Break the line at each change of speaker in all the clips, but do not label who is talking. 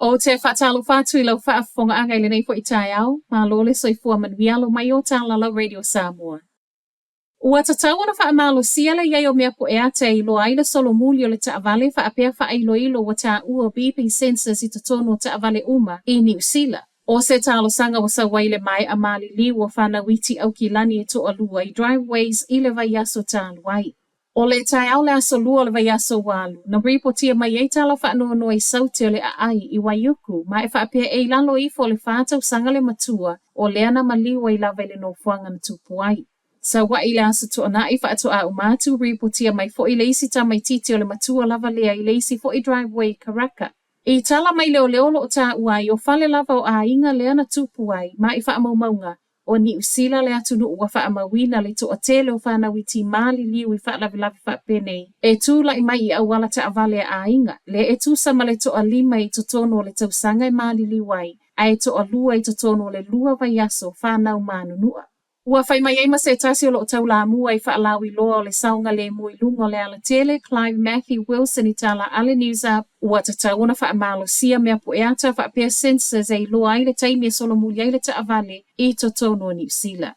Ou te faatalofa atu i lau faafofogaaga i lenei foi taeao, malo le soifua manuia alo mai o Talalau Radio Samoa. Ua tatau ona faamalosia le i ai o mea pueata e iloa ai le solomuli o le taavale faapea faailoilo ua taua o beeping sensors i totonu o taavale uma i Niu Sila. O se talosaga ua sau ai i le maea maliliu o fanau iti Aukilani e toalua i Driveways i le vaiaso talu ai. O le taeao o le aso Lua o le vaiaso ua alu, na ripotia mai ai tala faanoanoa i Saute o le aai i Waiuku ma e faapea e i lalo ifo o le 4 tausaga le matua o lea na maliu ai lava i le nofoaga na tupu ai. Saua'i i le Aso Toonai faatoa uma atu, ripotia mai foi le isi tamaitiiti o le matua lava lea i le isi foi driveway i Karaka. I tala mai leoleo o lo o taua ai o fale lava o aiga lea na tupu ai ma i faamaumauga O Niu Sila le atunuu ua faamauina le toatele o fanau iti maliliu i faalavelave faapenei e tulai mai i auala taavale a aiga, lea e tusa ma le toalima i totonu o le tausaga e maliliu ai, ae toalua i totonu o le 2 vaiaso fanau manunua. Ua fai mai ai ma se tasi o lo o taulamua i faalauiloa o le saogalemu i luga o le alatele, Clive Matthew Wilson i tala a le News Up, ua tatau ona faamalosia mea pueata faapea sensors e iloa ai le taimi e solomuli ai le taavale i totonu o Niu Sila.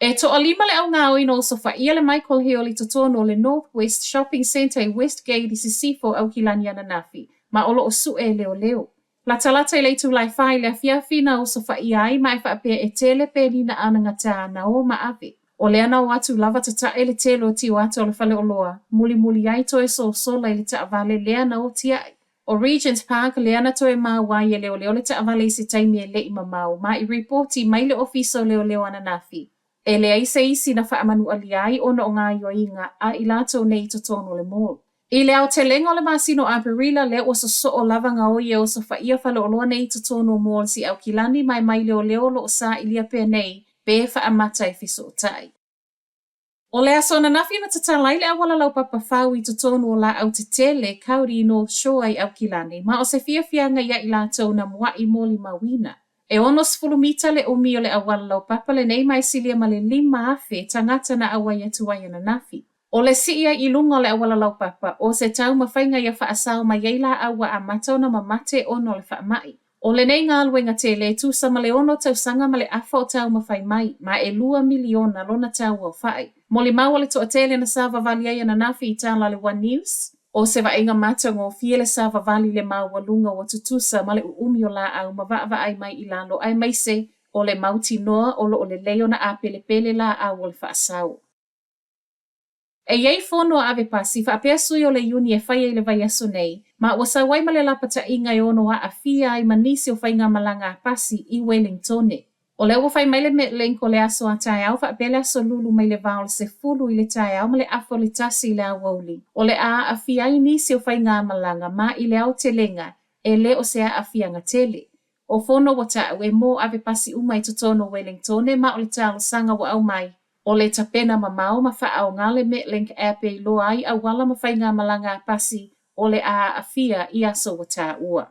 E toalima le augaoi na osofaia le Michael Hill i totonu o le North West Shopping Centre i Westgate i Sisifo, Aukilani ananafi, ma o lo o sue e leoleo. Latalata i le itula e 4 i le afiafi na osofaia ai ma e faapea e tele penina anagata na o ma ave. O lea na o atu lava tatae le tele o tioata o le faleoloa, mulimuli ai toe sosola i le taavale lea na oti ai. O Regent Park lea na toe maua ai e leoleo le taavale i se taimi e le i mamao ma i ripoti mai le Ofisa o Leoleo ananafi. E leai se isi na faamanualia ai ona o gaoioiga a i latou nei i totonu o le mall. I le aotelega o le masina o Aperila lea ua sosoo lava gaoi e osofaia faleoloa nei i totonu o malls i Aukilani ma e mai leoleo o lo o sailia pea nei pe faamata e fesootai. O le aso ananafi na tatala ai le auala laupapa fau i totonu o Laau Tetele, Kauri i North Shore i Aukilani, ma o se fiafiaga ia i latou na mua'i molimauina. E 60 mita le umi o le auala laupapa lenei ma e silia ma le 5,000 tagata na auai atu ai ananafi. O le sii ai i luga o le auala laupapa, o se taumafaiga ia faasao mai ai laau ua amata ona mamate ona o le faamai. O lenei galuega tele e tusa ma le ono tausaga ma le afa o taumafai mai, ma e 2 miliona lona tau aofai. Molimau a le toatele na savavali ai ananafi i tala a le One News, o se vaaiga matagofie le savavali i le maualuga ua tutusa ma le uumi o laau ma vaavaai mai i lalo aemaise o le mautinoa o lo o lelei ona apelepele laau o le faasao. E i ai fono a ave pasi faapea sui o le iuni e faia i le vaiaso nei, ma ua sau ai ma le lapataiga e ono aafia ai ma nisi o faigamalaga a pasi i Welingtone. O lea ua fai mai le Metlink o le aso a taeao faapea le aso Lulu mai le va o le 10 i le taeao ma le afa o le 1 i le aoauli, o le a aafia ai nisi o faigamalaga ma i le aotelega e le o se aafiaga tele. O fono ua taua e mo ave pasi uma i totonu o Welingtone ma o le talosaga ua aumai, o le tapena mamao ma faaaoga le Metlink app e iloa ai auala ma faigamalaga a pasi o le a aafia i aso ua taua.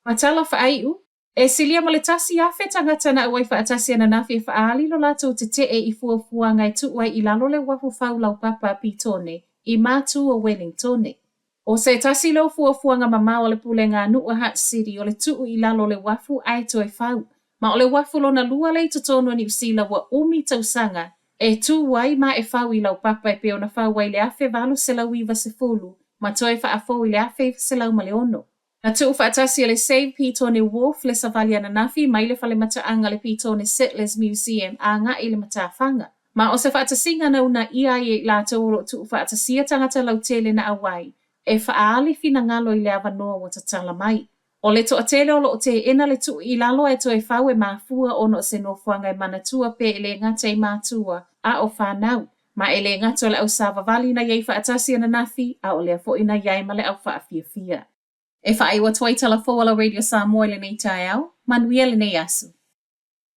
Ma tala faaiu, e silia ma le 1,000 tagata na auai faatasi ananafi e faaali lo latou tetee i fuafuaga e tuu ai i lalo le uafu fau laupapa a Petone i matu o Welingtone. O se tasi lea o fuafuaga mamao a le Pulega a Nuu a Hutt City o le tuu i lalo o le uafu ae toe fau. Ma o le uafu lona lua lea i totonu o Niu Sila ua umi tausaga e tu ai ma e fau i laupapa e pei ona fau ai i le 1890 ma toe faafou i le 1906. Na tuu faatasi e le Save Petone Wharf le savali ananafi mai le fale mataaga le Petone Settlers Museum agai i le matafaga. Ma o se faatasiga na uunaia ai e i latou o lo o tuufaatasia tagata lautele na auai e faaali finagalo i le avanoa ua tatala mai. O le toatele o lo o teena le tuu i lalo ae toe fau e mafua ona o se nofoaga e manatua pe e le gata i matua a o fanau, ma e le gata o le au savavali na i ai faatasi ananafi, a o lea foi na i ai ma le au faafiafia. E faaiu atu ai tala fou a la Radio Samoa i lenei taeao. Manuia lenei aso.